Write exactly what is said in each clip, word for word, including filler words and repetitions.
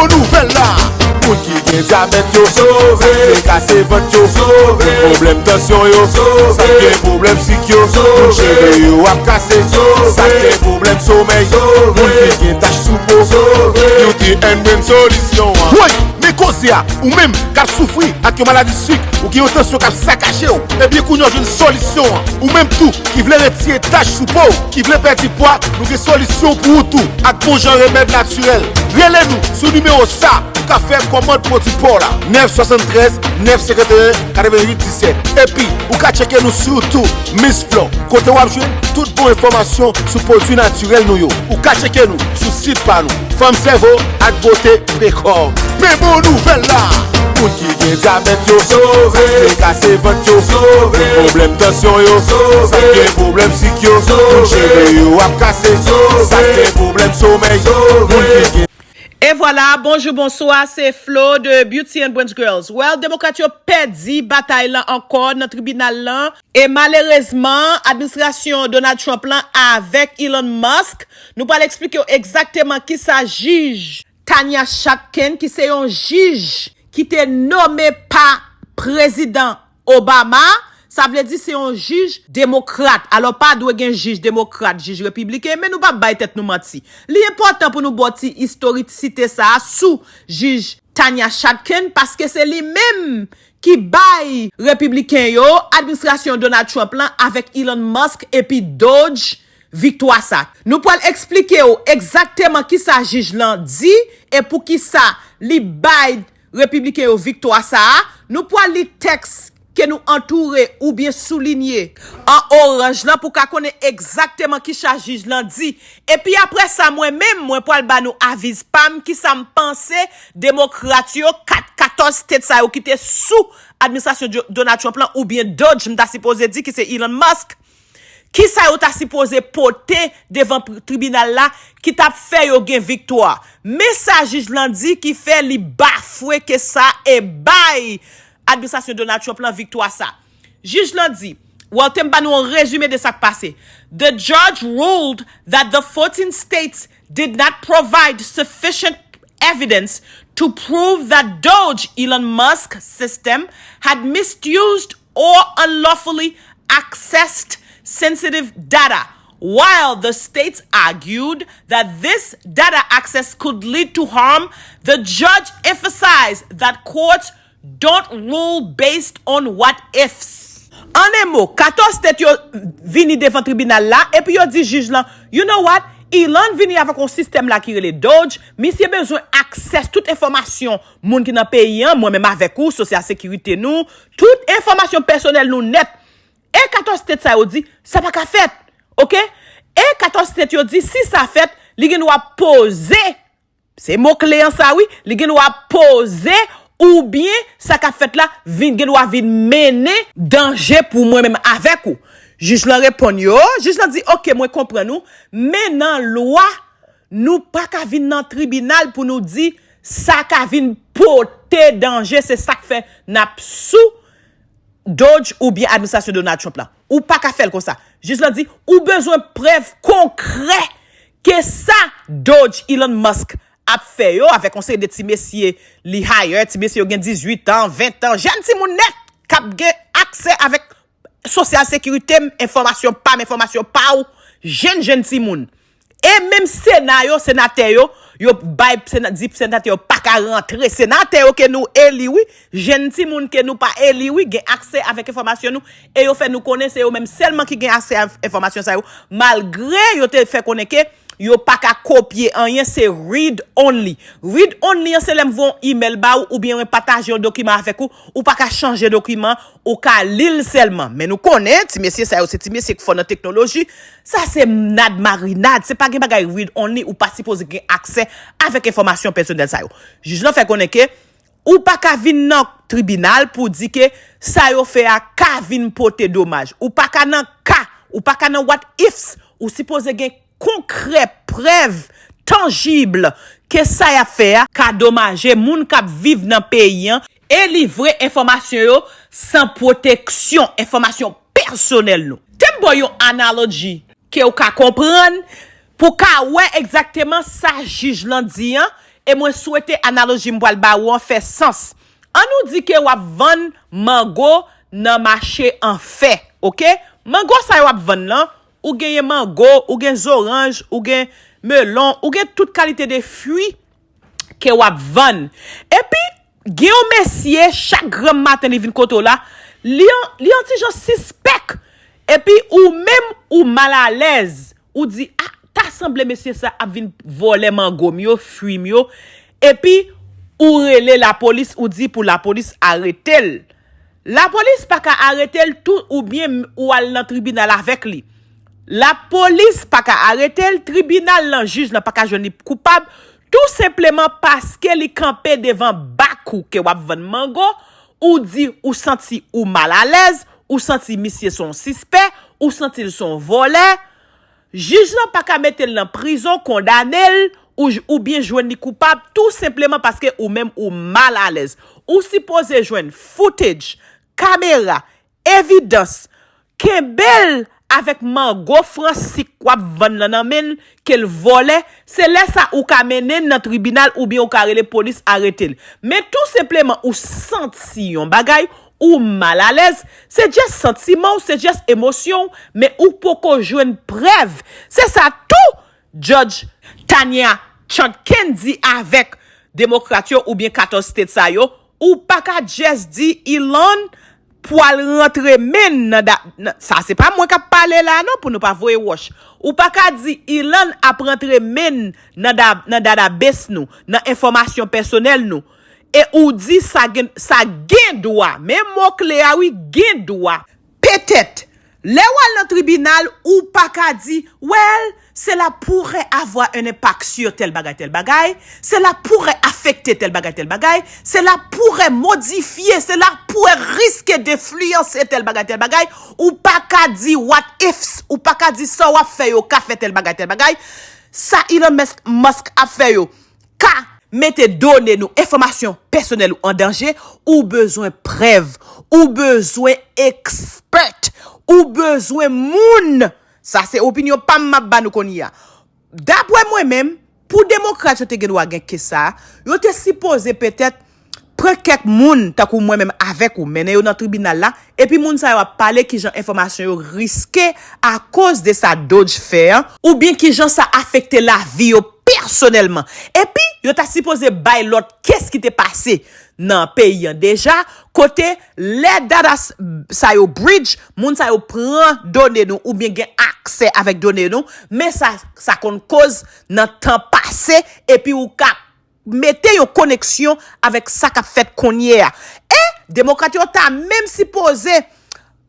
Bon nouvèl la, moun ki gen dyabèt yo sove, kase vant yo sove, pwoblèm tansyon yo sove, gen pwoblèm sik yo sove, cheve yo ap kase sove, sa gen pwoblèm somèy sove, moun ki gen tach sou po sove, Beauty and Brain solisyon an. Woy, men koze a, ou menm k ap soufri ak yon maladi sik, ou gen yon tansyon k ap sakaje w, ebyen kounye a w jwenn solisyon an. Ou menm tou ki vle retire tach sou po w, ki vle pèdi pwa, nou gen solisyon pou ou tou ak bon jan remèd natirèl. Rele nou sou nimewo sa ou ka fè kòmand pwodui pa w la, nèf swasanntrèz, nèf senkanteyen, katreventuit disèt. Epi, ou ka tcheke nou sou YouTube, Miss Flore, kote w ap jwenn tout bon enfòmasyon sou pwodui natirèl nou yo. Ou ka tcheke nou sou sit pa nou, Fanm Sèvo ak Bote Prekò. Men bon nouvèl la! Moun ki gen dyabèt yo sove, kase vant yo sove, pwoblèm tansyon yo sove, sa gen pwoblèm sik yo sove, cheve yo ap kase sove, sa gen pwoblèm somèy sove, moun ki gen E vwala, bonjou, bonswa, se Flo de Beauty and Brains Girls. Well, demokrat yo pèdi batay lan ankò nan tribinal lan. E malerezman, administrasyon Donald Trump lan avèk Elon Musk, nou pral eksplike w egzakteman kisa jij Tanya Chutkan, ki se yon jij ki te nome pa prezidan Obama, sa vle di se yon jij demokrat. Alò, pa dwe gen jij demokrat, jij repibliken, men nou p ap bay tèt nou manti. Li enpòtan pou nou ba w ti istorisite sa a sou jij Tanya Chutkan, paske se li menm ki bay repibliken yo, administrasyon Donald Trump lan avèk Elon Musk epi Doge viktwa sa. Nou pral eksplike w egzakteman kisa jij lan di e poukisa li bay repibliken yo viktwa sa a. Nou pral li tèks ke nou antoure oubyen soulinye an oranj lan pou w ka konnen egzakteman kisa jij lan di. Epi apre sa, mwen menm, mwen pral ba nou aviz pa m, kisa m panse demokrat yo, kat, katòz state sa yo ki te sou administrasyon Jo-, Donald Trump lan, oubyen Doge, m ta sipoze di, ki se Elon Musk. Kisa yo ta sipoze pote devan pri-, tribinal la ki t ap fè yo gen viktwa? Men sa jij lan di ki fè li bafwe ke sa e bay administrasyon Donald Trump lan viktwa sa. Jij lan di, well, te m ba nou yon rezime de sa k pase. The judge ruled that the fourteen states did not provide sufficient evidence to prove that Doge Elon Musk system had misused or unlawfully accessed sensitive data, while the states argued that this data access could lead to harm. The judge emphasized that courts don't rule based on what ifs. An en mo, katòz state yo vini devan tribinal la, epi yo di jij lan, you know what? Elon vini avèk yon sistèm la ki rele Doge, misye bezwen access tout enfòmasyon moun ki nan peyi an, mwen menm avèk ou, sosyal sekirite nou, tout enfòmasyon pèsonèl nou nèt. E katòz state sa yo di, sa pa ka fèt, oke? E katòz state yo di, si sa fèt, li gen dwa poze, se mo kle an sa wi, li gen dwa poze oubyen sa k ap fèt la vin, gen dwa vin mennen danje pou mwen menm avèk ou. Jij lan reponn yo, jij lan di, oke, mwen konprann ou, men nan lwa, nou pa ka vin nan tribinal pou nou di sa ka vin pote danje, se sa k fè n ap sou Doge oubyen administrasyon Donald Trump la. Ou pa ka fè l konsa. Jij lan di, ou bezwen prèv konkrè ke sa Doge Elon Musk ap fè yo avèk yon seri de ti mesye li hire, ti mesye yo gen dizuit an, ven an, jèn timoun nèt k ap gen aksè avèk sosyal sekirite m, enfòmasyon pa m, enfòmasyon pa w, jèn, jèn timoun. E menm sena yo, senatè yo, yo bay sena-, di senatè yo pa ka rantre. Senatè yo ke nou eli, wi, jèn timoun ke nou pa eli, wi, gen aksè avèk enfòmasyon nou, e yo fè nou konnen se yo menm sèlman ki gen aksè a enfòmasyon sa yo, malgre yo te fè konnen ke yo pa ka kopye anyen, se read only. Read only an, se lè m voye yon email ba ou, oubyen mwen pataje yon dokiman avèk ou, ou pa ka chanje dokiman, ou ka li l sèlman. Men nou konnen, ti mesye sa yo, se ti mesye k fò nan teknoloji. Sa se nad marinad, se pa gen bagay read only, ou pa sipoze gen aksè avèk enfòmasyon pèsonèl sa yo. Jij lan fè konnen ke ou pa ka vin nan tribinal pou di ke sa yo fè a ka vin pote domaj. Ou pa ka nan ka, ou pa ka nan what ifs, ou sipoze gen konkrè, prèv tanjib ke sa y ap fè a ka domaje moun k ap viv nan peyi an e livre enfòmasyon yo san pwoteksyon enfòmasyon pèsonèl nou. Te m ba w yon analoji ke w ka konprann, pou w ka wè egzakteman sa jij lan di an, E mwen swete analoji m pral ba ou an fè sans. Annou di ke w ap vann mango nan mache an fè, oke? Mango sa yo ap vann lan, ou genyen mango, ou gen zoranj, ou gen melon, ou gen tout kalite de fwi ke w ap vann. Epi, gen yon mesye, chak granm maten li vin kote w la, li an, li an ti jan sispèk. Epi, ou menm, ou malalèz. Ou di, ah, ta sanble mesye sa ap vin vòlè mango m yo, fwi m yo. Epi, ou rele lapolis, ou di pou lapolis arete l. Lapolis pa ka arete l tou oubyen ou al nan tribinal avèk li. Lapolis pa ka arete l, tribinal lan, jij lan pa ka jwenn li koupab, tou senpleman paske li kanpe devan bak ou ke w ap vann mango, ou di ou santi ou malalèz, ou santi misye se yon sispè, ou santi l se yon vòlè. Jij lan pa ka mete l nan prizon, kondane l, ou, oubyen jwenn li koupab, tou senpleman paske ou menm ou malalèz. Ou sipoze jwenn footage, kamera, evidans, kenbe l avèk mango fransik w ap vann lan nan men l, ke l vòlè, se lè sa ou ka mennen l nan tribinal oubyen ou ka rele polis arete l. Men tou senpleman ou santi yon bagay, ou malalèz, se just santiman w, se just emosyon w, men ou poko jwenn prèv. Se sa tou Judge Tanya Chutkan di avèk demokrat yo oubyen katòz state sa yo, ou pa ka just di Elon pwal rantre men nan da, nan, sa se pa mwen k ap pale la non, pou nou pa voye wòch. Ou pa ka di Elon ap rantre men nan da, nan database nou, nan enfòmasyon pèsonèl nou. E ou di sa gen, sa gen dwa, men mo kle a wi, gen dwa. Petèt, lè w al nan tribinal, ou pa ka di, well, cela pourrait avoir un impact sur tel bagay, tel bagay, cela pourrait affecter tel bagay, tel bagay, cela pourrait modifier, cela pourrait risquer d'influencer tel bagay, tel bagay. Ou pa ka di what ifs, ou pa ka di sa w ap fè yo ka fè tel bagay, tel bagay. Sa Elon Musk, Musk ap fè yo ka mete done nou, enfòmasyon pèsonèl ou an danje, ou bezwen prèv, ou bezwen expert, ou bezwen moun. Sa se opinyon pa m m ap ba nou kounye a. Daprè mwen menm, pou demokrat yo te gen dwa gen kes sa a, yo te sipoze petèt pran kèk moun, tankou mwen menm avèk ou, mennen yo nan tribinal la, epi moun sa yo ap pale kijan enfòmasyon yo riske akoz de sa Doge fè an, oubyen kijan sa afekte lavi yo pèsonèlman. Epi, yo ta sipoze bay lòt kes ki te pase nan peyi an deja, kote lè data s-, sa yo breach, moun sa yo pran done nou oubyen gen aksè avèk done nou, men sa, sa konn koz nan tan pase, epi ou ka mete yon koneksyon avèk sa k ap fèt kounye a. E demokrat yo ta menm sipoze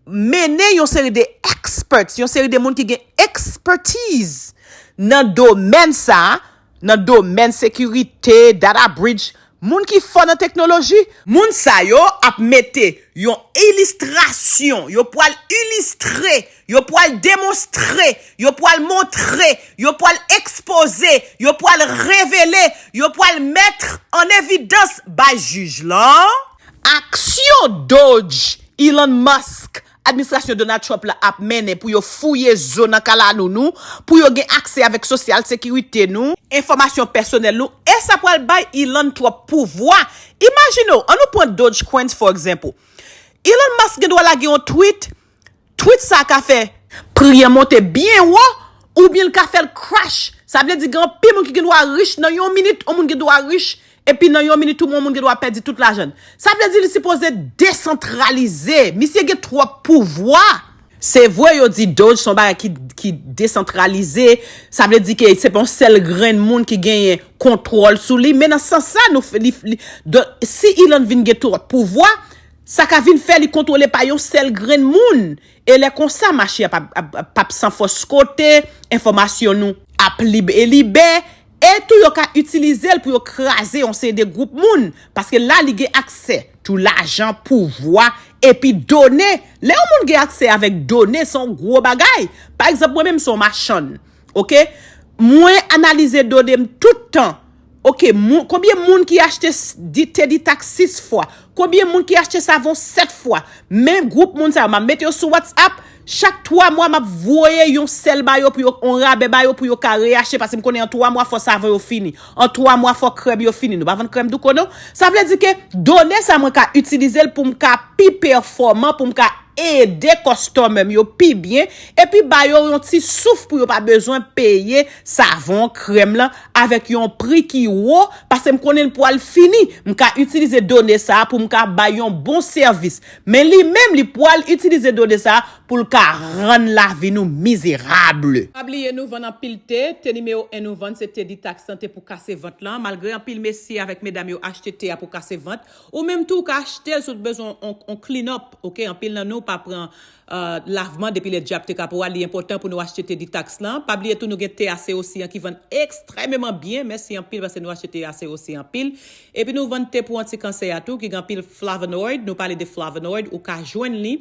mennen yon seri de experts, yon seri de moun ki gen expertise nan domèn sa a, nan domèn sekirite, data breach, moun ki fò nan teknoloji. Moun sa yo ap mete yon ilistrasyon, yo pral ilistre, yo pral demonstre, yo pral montre, yo pral ekspoze, yo pral revele, yo pral mèt an evidans bay jij lan. Aksyon Doge, Elon Musk, administrasyon Donald Trump la ap mennen pou yo fouye zo nan kalanounou, pou yo gen aksè avèk sosyal sekirite nou, enfòmasyon pèsonèl nou, e sa pral bay Elon twòp pouvwa. Imajine w, annou pran Dogecoin for example. Elon Musk gen dwa lage yon tweet, tweet sa ka fè pri an monte byen wo, oubyen l ka fè l crash. Sa vle di gen anpil moun ki gen dwa rich nan yon minit, yon moun gen dwa rich, epi nan yon minit tou, yon moun gen dwa pèdi tout lajan l. Sa vle di li sipoze desantralize. Misye gen twòp pouvwa. Se vre yo di Doge se yon bagay ki, ki desantralize. Sa vle di ke se pa yon sèl grenn moun ki genyen kontwòl sou li. Men nan sans sa, nou, li, li, si Elon vin gen twòp pouvwa, sa ka vin fè li kontwole pa yon sèl grenn moun. E lè konsa, mache a p ap, ap, ap, p ap san fòs kote, enfòmasyon nou ap lib e libè, e tou yo ka itilize l pou yo kraze yon seri de gwoup moun, paske la li gen aksè tou lajan, pouvwa, epi done. Lè yon moun gen aksè avèk done, se yon gwo bagay. Pa egzanp, mwen menm se yon machann, oke? Mwen analize done m tout tan. Oke, moun, konbyen moun ki achte s-, di, Teddy Tax sis fwa? Konbyen moun ki achte savon sèt fwa? Men gwoup moun sa yo, m ap mete yo sou WhatsApp, Chak twa mwa, m ap voye yon sèl ba yo pou yo, yon rabè ba yo pou yo ka reyachte, paske m konnen an twa mwa, fò savon yo fini. An twa mwa, fò krèm yo fini. Nou pa vann krèm douko, non. Sa vle di ke done sa, mwen ka itilize l pou m ka pi pèfòman, pou m ka ede kòstomè m yo pi byen, epi ba yo yon ti souf pou yo pa bezwen peye savon, krèm lan, avèk yon pri ki wo, paske m konnen l pwal fini. M ka itilize done sa a pou m ka bay yon bon sèvis. Men li menm, li pwal itilize done sa a pou l ka rann lavi nou mizerab. Pa bliye, nou vann anpil te. Te nimewo en nou vann, se te Detox lan, te pou kase vant lan. Malgre anpil mesye avèk medam yo achte te a pou kase vant, ou menm tou, ou ka achte l si w bezwen on, on clean up, oke? Anpil nan nou pa pran, euh, lavman depi lè dyab te ka pran w. Li enpòtan pou nou achte te Detox lan. Pa bliye tou, nou gen te a se osi an ki vann ekstrèmeman byen. Mèsi anpil paske nou achte te a se osi anpil. Epi nou vann te pou antikansè a tou, ki gen anpil flavonoid. Nou pale de flavonoid, ou ka jwenn li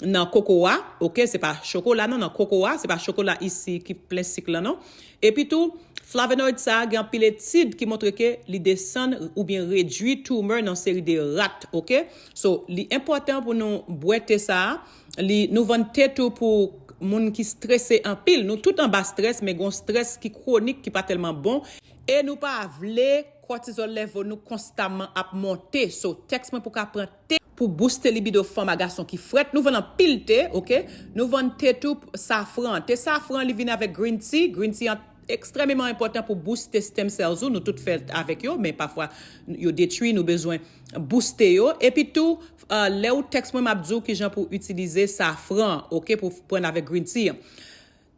nan kokowa, oke? Se pa chokola, non, nan kokowa. Se pa chokola isi ki plen sik lan, non. Epi tou, flavonoid sa a gen anpil etid ki montre ke li desann oubyen redui tumor nan seri de rat, oke? So, li enpòtan pou nou bwè te sa a. Li, nou vann te tou pou moun ki strese anpil. Nou tout anba strès, men gon strès ki kwonik, ki pa tèlman bon. E nou pa vle kòtizòl level nou konstamman ap monte. So, tèks mwen pou ka pran te pou booste libido fanm a gason ki frèt. Nou vann anpil te, oke? Nou vann te tou, safran. Te safran, li vin avèk green tea. Green tea an ekstrèmeman enpòtan pou booste stem cells ou. Nou tout fèt avèk yo, men pafwa yo detwi, nou bezwen booste yo. Epi tou, euh, lè ou tèks mwen, m ap di w kijan pou itilize safran, oke, pou pran avèk green tea an.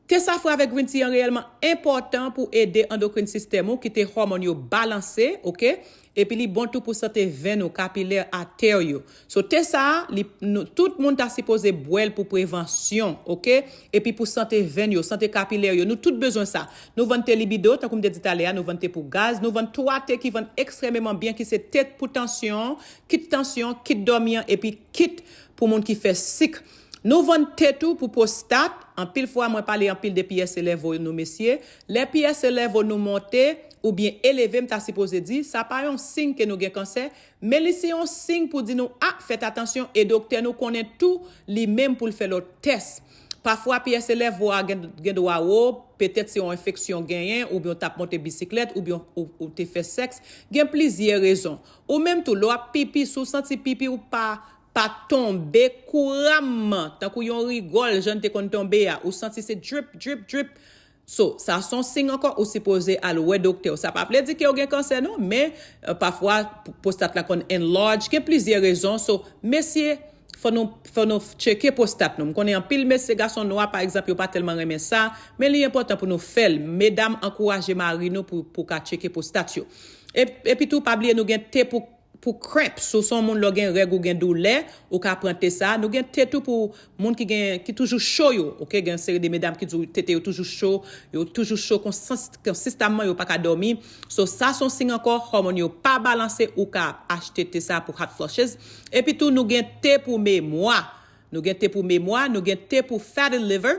Te safran avèk green tea an reyèlman enpòtan pou ede andokrin sistèm ou, kite hòmòn yo balanse, oke? Epi li bon tou pou sante venn ou, kapilè, atè yo. So, te sa a, li, nou, tout moun ta sipoze bwè l pou prevansyon, oke? Epi pou sante venn yo, sante kapilè yo. Nou tout bezwen sa. Nou vann te libido, tankou m te di talè a, nou vann te pou gaz, nou vann twa te ki vann ekstrèmeman byen, ki se te pou tansyon, kit tansyon, kit dòmi an, epi kit pou moun ki fè sik. Nou vann te tou pou pwostat. Anpil fwa, mwen pale anpil de P S A level nou, mesye. Lè P S A level nou monte oubyen eleve, m ta sipoze di, sa pa yon siy ke nou gen kansè, men li se yon siy pou di nou, a, fèt atansyon, e doktè nou konnen tou li menm pou l fè lòt tès. Pafwa, P S A level a gen, gen dwa wo, petèt se yon enfeksyon genyen, oubyen w t ap monte bisiklèt, oubyen ou, ou te fè sèks. Gen plizyè rezon. Ou menm tou, lè w ap pipi, si w santi pipi w pa pa tonbe kouramman, tankou yon rigòl, jan l te konn tonbe a, ou santi se drip, drip, drip. So, sa se yon siy ankò, ou sipoze al wè doktè w. Sa pa vle di ke w gen kansè, non, men, euh, pafwa, p-, pwostat la konn enlarge. Gen plizyè rezon. So, mesye, fò nou, fò nou tcheke pwostat nou. M konnen anpil mesye, gason nwa, pa egzanp, yo pa tèlman renmen sa, men li enpòtan pou nou fè l. Medam, ankouraje mari nou pou, pou ka tcheke pwostat yo. E, epi tou, pa bliye, nou gen te pou pou cramps, si w se yon moun lè w gen règ ou gen doulè, ou ka pran te sa. Nou gen te tou pou moun ki gen, ki toujou cho yo, oke? Gen seri de medam ki di w tete yo toujou cho, yo toujou cho konsans-, konsistamman, yo pa ka dòmi. So, sa se yon siy ankò, hòmòn yo pa balanse, ou ka achte te sa pou hot flushes. Epi tou, nou gen te pou memwa. Nou gen te pou memwa, nou gen te pou fatty liver.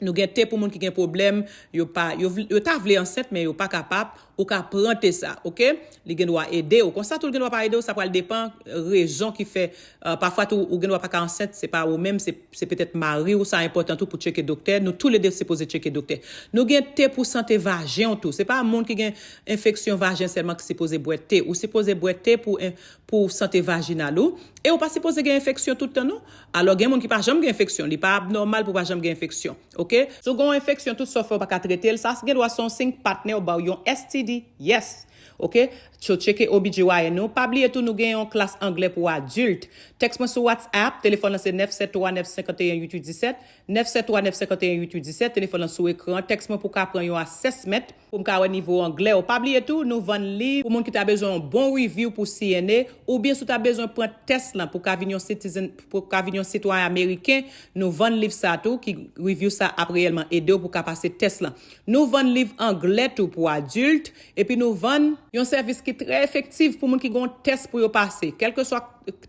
Nou gen te pou moun ki gen pwoblèm, yo pa, yo vle, yo ta vle ansent, men yo pa kapab, ou ka pran te sa, oke? Li gen dwa ede w. Konsa tou, li gen dwa pa ede w, sa pral depann rezon ki fè, euh, pafwa tou, ou gen dwa pa ka ansent, se pa ou menm, se, se petèt mari w, sa enpòtan tou pou tcheke doktè. Nou toulede sipoze tcheke doktè. Nou gen te pou sante vajen w tou. Se pa moun ki gen enfeksyon vajen sèlman ki sipoze bwè te. Ou sipoze bwè te pou en-, pou sante vajinal ou. E ou pa sipoze gen enfeksyon tout tan, non. Alò, gen moun ki pa janm gen enfeksyon. Li pa abnòmal pou pa janm gen enfeksyon. Oke? Si w gen yon enfeksyon, tout sa w fè, ou pa ka trete l, sa gen dwa se yon siy patnè w ba w yon S T D. Yes. Oke? So, tcheke O B G Y N nou. Pa bliye tou, nou gen yon klas anglè pou adilt. Tèks mwen sou WhatsApp. Telefòn nan se nèf sèt twa nèf senkanteyen uit uit disèt. Nèf sèt twa nèf senkanteyen uit uit disèt. Telefòn nan sou ekran. Tèks mwen pou w ka pran yon assessment. Pou m ka wè nivo anglè w. Pa bliye tou, nou vann liv pou moun ki ta bezwen yon bon review pou C N A, oubyen si w ta bezwen pran tès lan pou ka vin yon citizen, pou ka vin yon sitwayen ameriken, nou vann liv sa tou, ki review sa ap reyèlman ede w pou ka pase tès lan. Nou vann liv anglè tou pou adilt, epi nou vann yon sèvis ki trè efektif pou moun ki gen yon tès pou yo pase. Kèlkeswa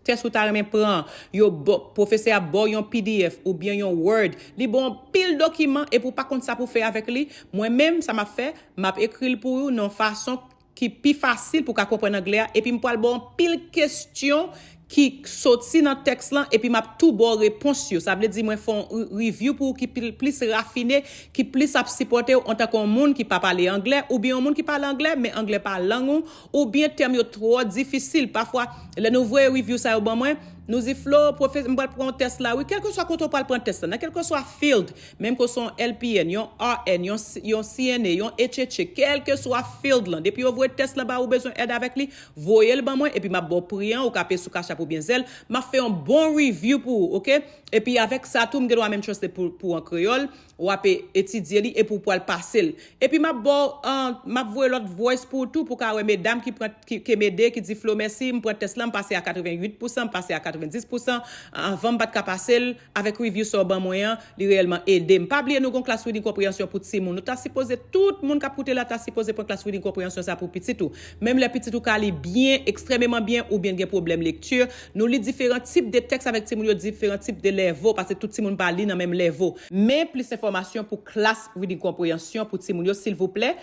tès ou ta renmen pran, yo ba w, pwofesè a ba w yon P D F oubyen yon Word. Li ba w anpil dokiman epi w pa konn sa pou fè avèk li. Mwen menm, sa m ap fè, m ap ekri l pou ou nan yon fason ki pi fasil pou w ka konprann anglè a, epi m pral ba w anpil kesyon ki soti nan tèks lan, epi m ap tou ba w repons yo. Sa vle di mwen fè yon re- review pou ou ki pil- plis rafine, ki plis ap sipòte w antanke yon moun ki pa pale anglè, oubyen yon moun ki pale anglè, men anglè pa lang ou, oubyen tèm yo twò difisil. Pafwa, lè nou voye review sa yo ban mwen, nou di, Flo, pwofesè, m pral pran yon tès la, wi, kèlkeswa kote w pral pran tès la, nan kèlkeswa field, menm ke w se yon L P N, yon R N, yon, yon C N A, yon H H A, kèlkeswa field lan, depi yo voye tès la ba ou bezwen èd avèk li, voye l ban mwen, epi m ap ba w pri an, ou ka peye sou Cash App oubyen Zelle, m ap fè yon bon review pou ou, oke? Epi avèk sa tou, m gen dwa menm translate pou, pou an kreyòl, w ap e- etidye li epi w pral pase l. Epi m ap ba w, an, m ap voye lòt voice pou ou tou, pou w ka wè medam ki pran, ki, ke m ede, ki di, Flo, mèsi, m pran tès la, m pase a katrevenwit pousan, m pase a katrevenndis pousan, anvan m pa t ka pase l, avèk review sa w ban mwen an, li reyèlman ede m. Pa bliye nou gon klas reading konpreyansyon pou timoun. Nou ta sipoze, tout moun k ap koute la ta sipoze pran klas reading konpreyansyon sa pou pitit ou. Menm lè pitit ou ka li byen, ekstrèmeman byen, oubyen l gen pwoblèm lekti, nou li diferan tip de tèks avèk timoun yo, diferan tip de level, paske tout timoun pa li nan menm level. Men plis enfòmasyon pou klas reading konpreyansyon pou timoun yo, silvouplè,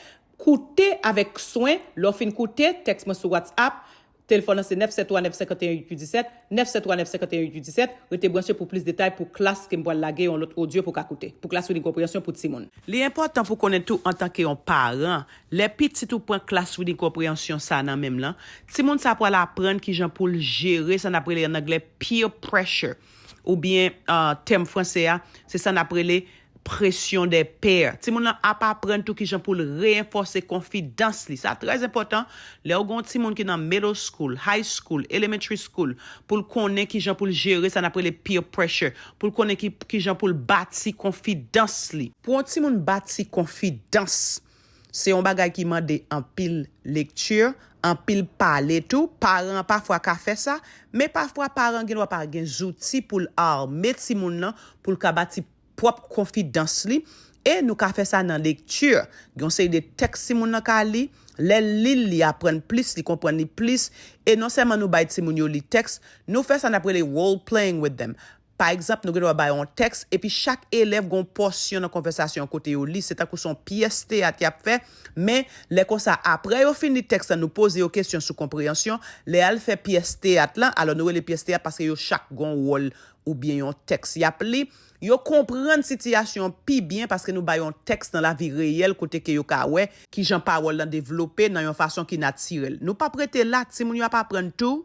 koute avèk swen. Lè w fin koute, tèks mwen sou WhatsApp. Telefòn nan se nèf sèt twa nèf senkanteyen uit uit disèt, nèf sèt twa nèf senkanteyen uit uit disèt. Rete branche pou plis detay pou klas ke m pral lage yon lòt odyo pou w ka koute. Pou klas reading konpreyansyon pou timoun. Li enpòtan pou konnen tou antanke yon paran, lè pitit ou pran klas reading konpreyansyon sa nan men m lan, timoun sa pral aprann kijan pou l jere sa n ap rele an anglè peer pressure, oubyen, ah, tèm franse a, se sa n ap rele presyon de pè. Timoun lan ap aprann tou kijan pou l renfòse konfidans li. Sa trè enpòtan. Lè w gen yon timoun ki nan middle school, high school, elementary school, pou l konnen kijan pou l jere sa n ap rele peer pressure, pou l konnen ki, kijan pou l bati konfidans li. Pou yon timoun bati konfidans, se yon bagay ki mande anpil lekti, anpil pale tou. Paran an pafwa ka fè sa, men pafwa paran gen dwa pa gen zouti pou l ame timoun nan, pou l ka bati pwòp konfidans li. E nou ka fè sa nan lekti. Gen yon seri de tèks timoun nan ka li. Lè l li l, li aprann plis, li konprann li plis. E non sèlman nou bay timoun yo li tèks, nou fè sa n ap rele role playing with them. Pa egzanp, nou gen dwa bay yon tèks, epi chak elèv gen yon pòsyon nan konvèsasyon an kote yo li. Se tankou se yon pyès teyat y ap fè, men lè konsa, apre yo fin li tèks lan, nou poze yo kesyon sou konpreyansyon. Lè y al fè pyès teyat lan, alò nou rele pyès teyat paske yo chak gen yon wòl oubyen yon tèks y ap li. Yo konprann sitiyasyon an pi byen paske nou ba yo yon tèks nan lavi reyèl kote ke yo ka wè kijan pawòl lan devlope nan yon fason ki natirèl. Nou p ap rete la, timoun yo ap aprann tou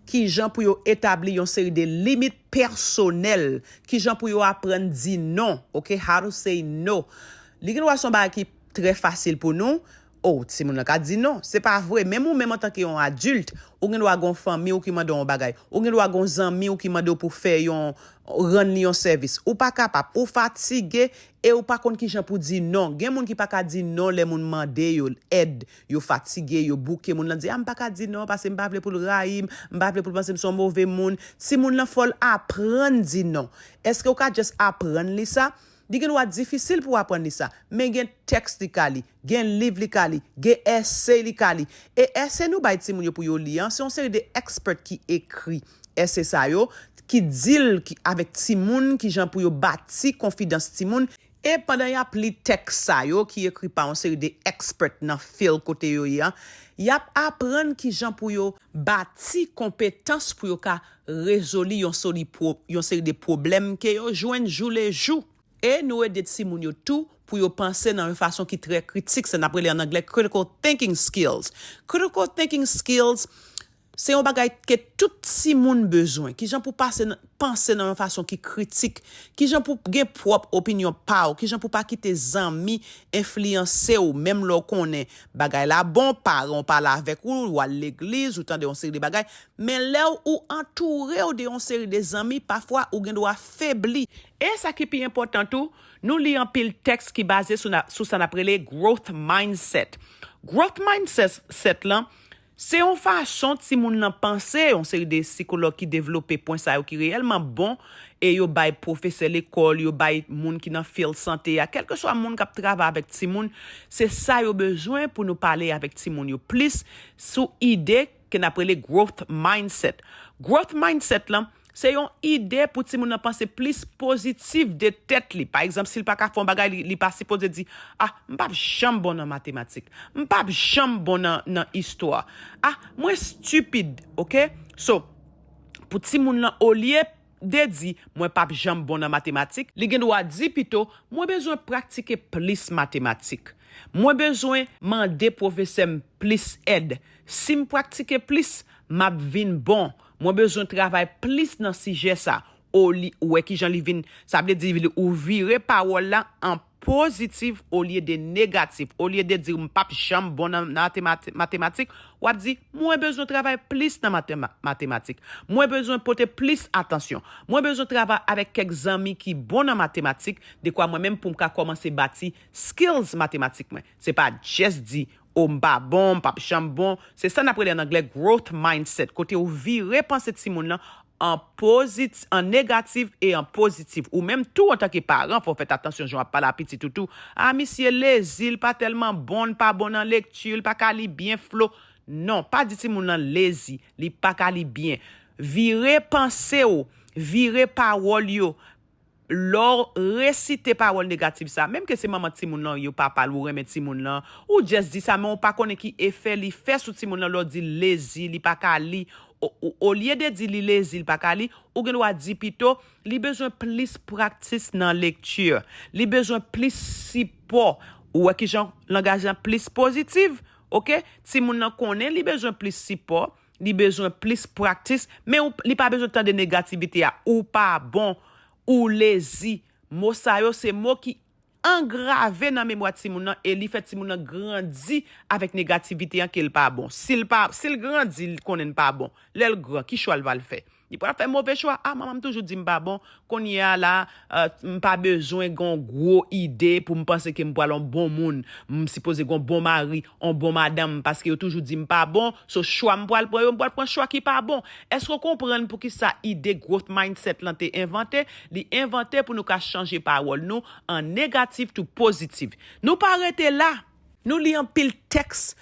kijan pou yo etabli yon seri de limit pèsonèl, kijan pou yo aprann di non, oke, how to say no. Li gen dwa se yon bagay ki trè fasil pou nou. Oh, timoun nan ka di non. Se pa vre. Menm ou menm antanke yon adilt, ou gen dwa gen yon fanmi w ki mande w yon bagay. Ou gen dwa gen yon zanmi w ki mande w pou fè yon, rann li yon sèvis. Ou pa kapab. Ou fatige e ou pa konn kijan pou di non. Gen moun ki pa ka di non lè moun mande yo èd. Yo fatige, yo bouke. Moun lan di, a, m pa ka di non paske m pa vle pou l rayi m, m pa vle pou l panse m se yon move moun. Timoun lan fò l aprann di non. Èske w ka just aprann li sa? Li gen dwa difisil pou w aprann li sa, men gen tèks li ka li, gen liv li ka li, gen èse li ka li. E èse nou bay timoun yo pou yo li an, se yon seri de expert ki ekri èse sa yo, ki deal ki, avèk timoun, kijan pou yo bati konfidans timoun. E pandan y ap li tèks sa yo ki ekri pa yon seri de expert nan field kote yo ye an, y ap aprann kijan pou yo bati konpetans pou yo ka rezoli yon soli pwo-, yon seri de pwoblèm ke yo jwenn joulejou. E nou ede timoun yo tou pou yo panse nan yon fason ki trè kritik, sa n ap rele an anglè critical thinking skills. Critical thinking skills, se yon bagay ke tout timoun bezwen. Kijan pou pase nan, panse nan yon fason ki kritik, kijan pou gen pwòp opinyon pa w, kijan pou pa kite zanmi enfliyanse w, menm lè w konnen bagay la bon, paran w pale avèk ou, w al legliz, ou tande yon seri de bagay, men lè w ou antoure w de yon seri de zanmi, pafwa ou gen dwa febli. E sa ki pi enpòtan tou, nou li anpil tèks ki baze sou, na, sou sa n ap rele growth mindset. Growth mindset lan, se yon fason timoun nan panse, yon seri de sikològ ki devlope pwen sa yo ki reyèlman bon, e yo bay pwofesè lekòl, yo bay moun ki nan field sante a, kèlkeswa moun k ap travay avèk timoun, se sa yo bezwen pou nou pale avèk timoun yo plis sou ide ke n ap rele growth mindset. Growth mindset lan, se yon ide pou timoun nan panse plis pozitif de tèt li. Pa egzanp, si l pa ka fè yon bagay, li, li pa sipoze di, a, m p ap janm bon nan matematik. M p ap janm bon nan, nan istwa. A, mwen stupid, oke? So, Pou timoun lan, olye de di, "Mwen p ap janm bon nan matematik," li gen dwa di pito, "Mwen bezwen pratike plis matematik. Mwen bezwen mande pwofesè m plis èd. Si m pratike plis, m ap vin bon. Mwen bezwen travay plis nan sijè sa." Ou li, ou wè kijan li vin, sa vle di li, ou vire pawòl la an pozitif olye de negatif. Olye de di, "M p ap janm bon nan, nan matema-, matematik," w ap di, "Mwen bezwen travay plis nan matema-, matematik. Mwen bezwen pote plis atansyon. Mwen bezwen travay avèk kèk zanmi ki bon nan matematik, dekwa mwen menm pou m ka kòmanse bati skills matematik mwen." Se pa just di, "O, m pa bon, m p ap janm bon." Se sa n ap rele an anglè growth mindset, kote ou vire panse timoun lan an pozit-, an negatif e an pozitif. Ou menm tou, antanke paran, fò w fè atansyon jan w ap pale a pitit ou tou. "A, misye lezi, l pa tèlman bon, l pa bon nan lekti, l pa ka li byen flo." Non, pa di timoun lan lezi, li pa ka li byen. Vire panse w, vire pawòl yo. Lè w resite pawòl negatif sa, menm ke se manman timoun lan, yo papa l, ou renmen timoun lan, ou just di sa, men ou pa konnen ki efè li fè sou timoun lan lè w di l lezi, li pa ka li. O, o, olye de di li lezi, li pa ka li, ou gen dwa di pito, "Li bezwen plis practice nan lekti. Li bezwen plis sipò." Ou wè kijan langaj lan plis pozitif, oke? Timoun nan konnen li bezwen plis sipò, li bezwen plis practice, men ou, li pa bezwen tande negativite a. "Ou pa bon, ou lezi." Mo sa yo se mo ki angrave nan memwa timoun nan e li fè timoun nan grandi avèk negativite an ke l pa bon. Si l pa, si l grandi, li konnen l pa bon. Lè l gran, ki chwa l pral fè? Li pral fè move chwa. "A, manman m toujou di m pa bon. Kounye a la, euh, m pa bezwen gen yon gwo ide pou m panse ke m pral yon bon moun. M sipoze gen yon bon mari, yon bon madanm, paske yo toujou di m pa bon. So, chwa m pral pran yo, m pral pran chwa ki pa bon." Èske w konprann poukisa ide growth mindset lan te envante? Li envante pou nou ka chanje pawòl nou an negatif tou pozitif. Nou pa rete la. Nou li anpil tèks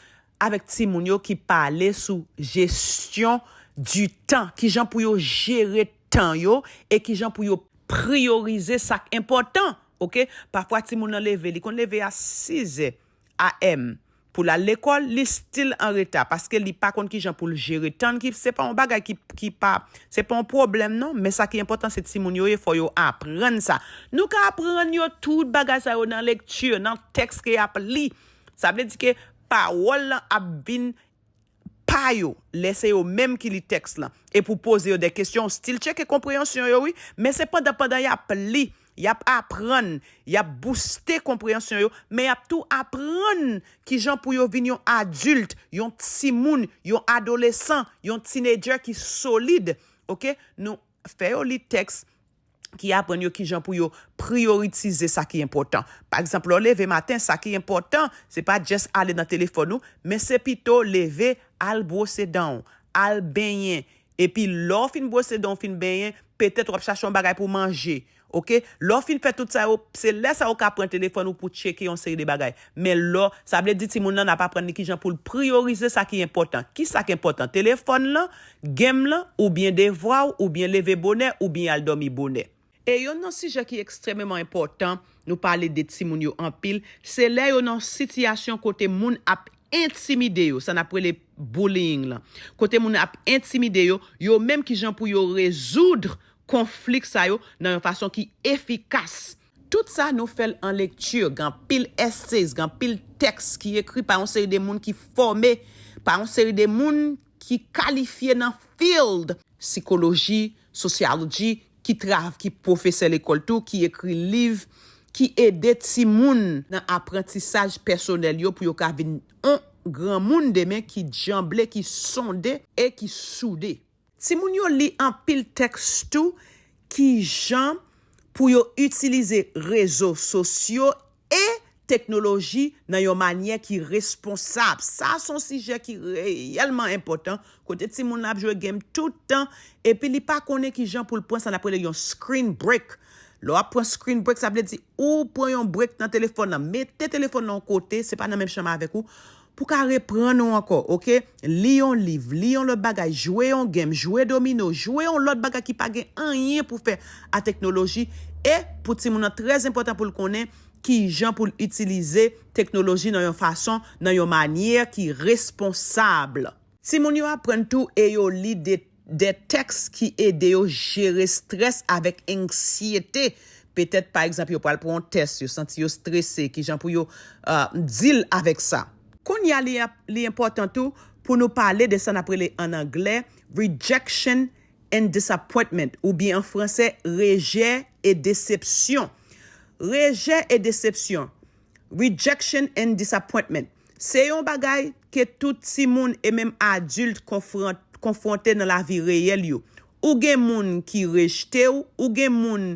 avèk timoun yo ki pale sou jesyon di tan, kijan pou yo jere tan yo e kijan pou yo priyorize sa k enpòtan, oke? Pafwa timoun nan leve, li konn leve a sizè A M pou l al lekòl, li still an reta paske li pa konn kijan pou l jere tan ki se pa yon bagay ki, ki pa, se pa yon pwoblèm non, men sa ki enpòtan se timoun yo ye, fò yo aprann sa. Nou ka aprann yo tout bagay sa yo nan lekti, nan tèks ke y ap li. Sa vle di ke pawòl lan ap vin pa yo, lè se yo menm ki li tèks lan. E pou poze yo de kesyon, still tcheke konpreyansyon yo, wi. Men se pandan, pandan y ap li, y ap aprann, y ap bouste konpreyansyon yo, men y ap tou aprann kijan pou yo vin yon adilt, yon timoun, yon adolesan, yon teenager ki solid. Oke? Nou fè yo li tèks ki aprann yo kijan pou yo priyoritize sa ki enpòtan. Pa egzanp, lè w leve maten, sa ki enpòtan, se pa just ale nan telefòn ou, men se pito leve, al bwose dan w, al benyen. Epi lè w fin bwose dan w, fin benyen, petèt w ap chache yon bagay pou manje. Oke? Lè w fin fè tout sa yo, se lè sa ou ka pran telefòn ou pou tcheke yon seri de bagay. Men lè, sa vle di timoun nan, n ap aprann li kijan pou l priyorize sa ki enpòtan. Ki sa ki enpòtan? Telefòn lan, game lan, oubyen devwa w, oubyen leve bonè, oubyen al dòmi bonè. E youn nan sijè ki ekstrèmeman enpòtan, nou pale de timoun yo anpil, se lè yo nan sitiyasyon kote moun ap entimide yo, sa n ap rele bullying lan. Kote moun ap entimide yo, yo menm kijan pou yo rezoud konflik sa yo nan yon fason ki efikas. Tout sa nou fè l an lekti, gen anpil essays, gen anpil tèks ki ekri pa yon seri de moun ki fòme, pa yon seri de moun ki kalifye nan field sikoloji, sosyoloji, ki trav, ki pwofesè lekòl tou, ki ekri liv, ki ede timoun nan aprantisaj pèsonèl yo pou yo ka vin yon granmoun demen ki djanble, ki sonde e ki soude. Timoun yo li anpil tèks tou, kijan pou yo itilize rezo sosyo e teknoloji nan yon manyè ki responsab. Sa se yon sijè ki reyèlman enpòtan, kote timoun nan ap jwe game tout tan, epi li pa konnen kijan pou l pran sa n ap rele yon screen break. Lè w ap pran screen break, sa vle di ou pran yon break nan telefòn nan, mete telefòn nan yon kote, se pa nan menm chanm avèk ou, pou ka reprann ou ankò, oke? Li yon liv, li yon lòt bagay, jwe yon game, jwe domino, jwe yon lòt bagay ki pa gen anyen pou fè a teknoloji. E pou timoun nan, trè enpòtan pou l konnen kijan pou l itilize teknoloji nan yon fason, nan yon manyè ki responsab. Timoun yo aprann tou e yo li de de tèks ki ede yo jere strès avèk anksyete. Petèt, pa egzanp, yo pral pran yon tès, yo santi yo strese, kijan pou yo uh, deal avèk sa. Kounye a, li, li enpòtan tou pou nou pale de sa n ap rele an anglè rejection and disappointment, oubyen an fransè, rejè e desepsyon. Rejè e desepsyon, rejection and disappointment, se yon bagay ke tout timoun e menm adilt konfwonte nan lavi reyèl yo. Ou gen moun ki rejte w, ou gen moun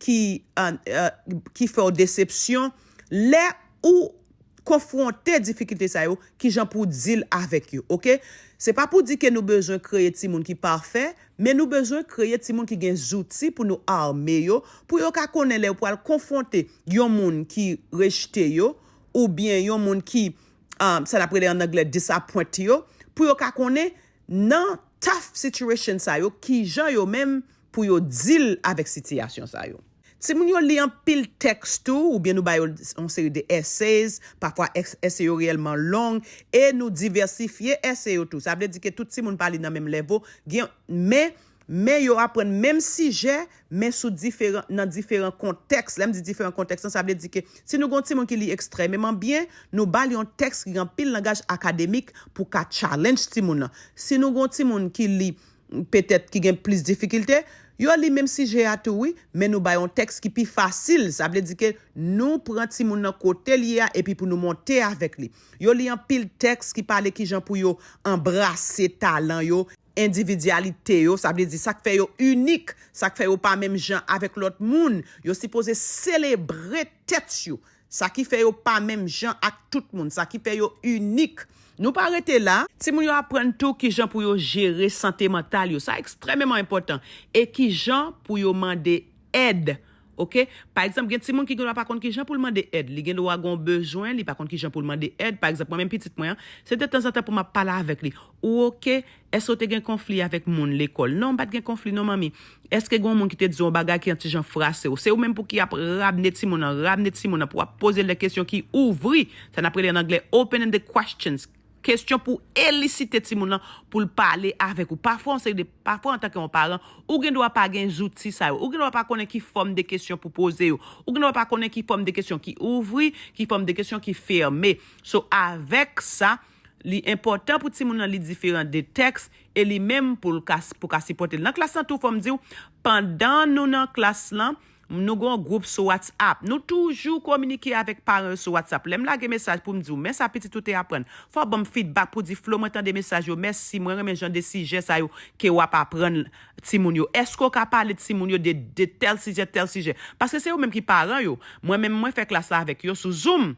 ki, uh, uh, ki fè w desepsyon. Lè ou konfwonte difikilte sa yo, kijan pou w deal avèk yo, oke? Se pa pou di ke nou bezwen kreye timoun ki pafè, men nou bezwen kreye timoun ki gen zouti pou nou ame yo, pou yo ka konnen lè yo pral konfwonte yon moun ki rejte yo, oubyen yon moun ki, um, sa n ap rele an anglè disappoint yo, pou yo ka konnen nan tough situation sa yo, kijan yo menm pou yo deal avèk sitiyasyon sa yo. Timoun yo li anpil tèks tou, oubyen nou ba yo yon seri de essays, pafwa essay yo reyèlman long, e nou divèsifye essay yo tou. Sa vle di ke tout timoun pa li nan menm level, gen, men, men yo aprann menm sijè, men sou diferan, nan diferan kontèks. Lè m di diferan kontèks lan, sa vle di ke si nou gen yon timoun ki li ekstrèmeman byen, nou ba li yon tèks ki gen anpil langaj akademik pou ka challenge timoun nan. Si nou gen yon timoun ki li petèt ki gen plis difikilte, yo li menm sijè a tou wi, men nou ba yon tèks ki pi fasil. Sa vle di ke nou pran timoun nan kote l ye a epi pou nou monte avèk li. Yo li anpil tèks ki pale kijan pou yo anbrase talan yo, endividyalite yo, sa vle di sa k fè yo inik, sa k fè yo pa menm jan avèk lòt moun. Yo sipoze selebre tèt yo, sa ki fè yo pa menm jan ak tout moun, sa ki fè yo inik. Nou pa rete la, timoun yo aprann tou kijan pou yo jere sante mantal yo. Sa ekstrèmeman enpòtan. E kijan pou yo mande èd. Oke? Pa egzanp, gen timoun ki gendwa pa konn kijan pou l mande èd. Li gendwa gen yon bezwen, li pa konn kijan pou l mande èd. Pa egzanp, mwen menm pitit mwen an, se de tanzantan pou m ap pale avèk li. Ou oke? Èske w te gen konfli avèk moun lekòl? Non, m pa t gen konfli non, manmi. Èske gen yon moun ki te di w yon bagay ki yon ti jan frase w? Se ou menm pou ki ap ramne timoun nan, ramne timoun nan, pou w ap poze l de kesyon ki ouvri. Sa n ap rele an anglè open-ended questions. Kesyon pou elisite timoun nan, pou l pale avèk ou. Pafwa, yon seri de, pafwa, antanke yon paran, ou gendwa pa gen zouti sa yo. Ou gendwa pa konnen ki fòm de kesyon pou poze yo. Ou gendwa pa konnen ki fòm de kesyon ki ouvri, ki fòm de kesyon ki fèmen. So, avèk sa, li enpòtan pou timoun nan li diferan de tèks e li menm pou l ka, pou ka sipòte l. Nan klas lan tou, fò m di w, pandan nou nan klas lan, nou gen yon gwoup sou WhatsApp. Nou toujou kominike avèk paran yo sou WhatsApp. Lè m lage mesaj pou m di w, men sa pitit ou te aprann. Fò w ban m feedback pou di, Flo, mwen tande mesaj yo, mèsi, mwen renmen jan de sijè sa yo ke w ap aprann timoun yo. Èske w ka pale timoun yo de, de tèl sijè, tèl sijè? Paske se yo menm ki paran yo. Mwen menm, mwen fè klas la avèk yo sou Zoom.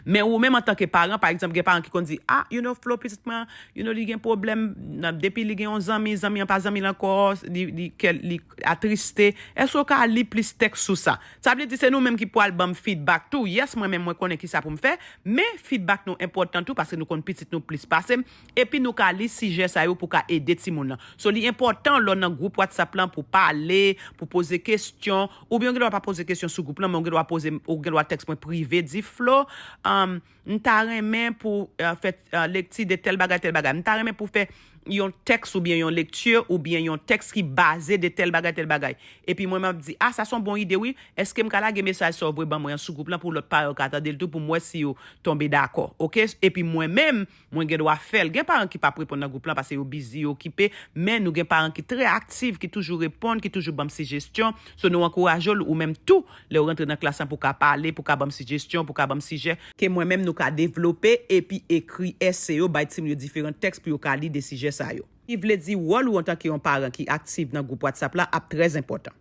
Men ou menm antanke paran, pa egzanp, gen paran ki konn di, ah, you know, Flo, pitit mwen, you know, li gen pwoblèm, nan, depi li gen yon zanmi, zanmi an pa zanmi l ankò, li, li, kè l, li atriste. Èske w ka li plis tèks sou sa? Sa vle di se nou menm ki pral ban m feedback tou. Yes, mwen menm, mwen konnen kisa pou m fè, men feedback nou enpòtan tou, paske nou konn pitit nou plis pase m. Epi nou ka li sijè sa yo pou ka ede timoun nan. So, li enpòtan lè w nan gwoup WhatsApp lan pou pale, pou poze kesyon, oubyen w gen dwa pa poze kesyon sou gwoup lan, men w gen dwa poze, w gen dwa tèks mwen prive, di, Flo, um, m ta renmen pou, uh, fè, uh, lekti de tèl bagay, tèl bagay. M ta renmen pou fè yon tèks oubyen yon lekti oubyen yon tèks ki baze de tèl bagay, tèl bagay. Epi mwen, m ap di, ah, sa se yon bon ide, wi. Èske m ka lage mesaj sa w voye ban mwen an sou gwoup lan pou lòt paran yo ka tande l tou, pou m wè si yo tonbe dakò? Oke? Epi mwen menm, mwen gen dwa fè l. Gen paran ki p ap reponn nan gwoup lan paske yo bizi, yo okipe, men nou gen paran ki trè aktif, ki toujou reponn, ki toujou ban m sijesyon. So, nou ankouraje w, ou menm tou, lè w rantre nan klas lan, pou w ka pale, pou w ka ban m sijesyon, pou w ka ban m sijè ke mwen menm nou ka devlope, epi ekri èse yo, bay timoun yo diferan tèks pou yo ka li de sijè sa yo. Ki vle di wòl ou antanke yon paran ki aktif nan gwoup WhatsApp la ap trè enpòtan.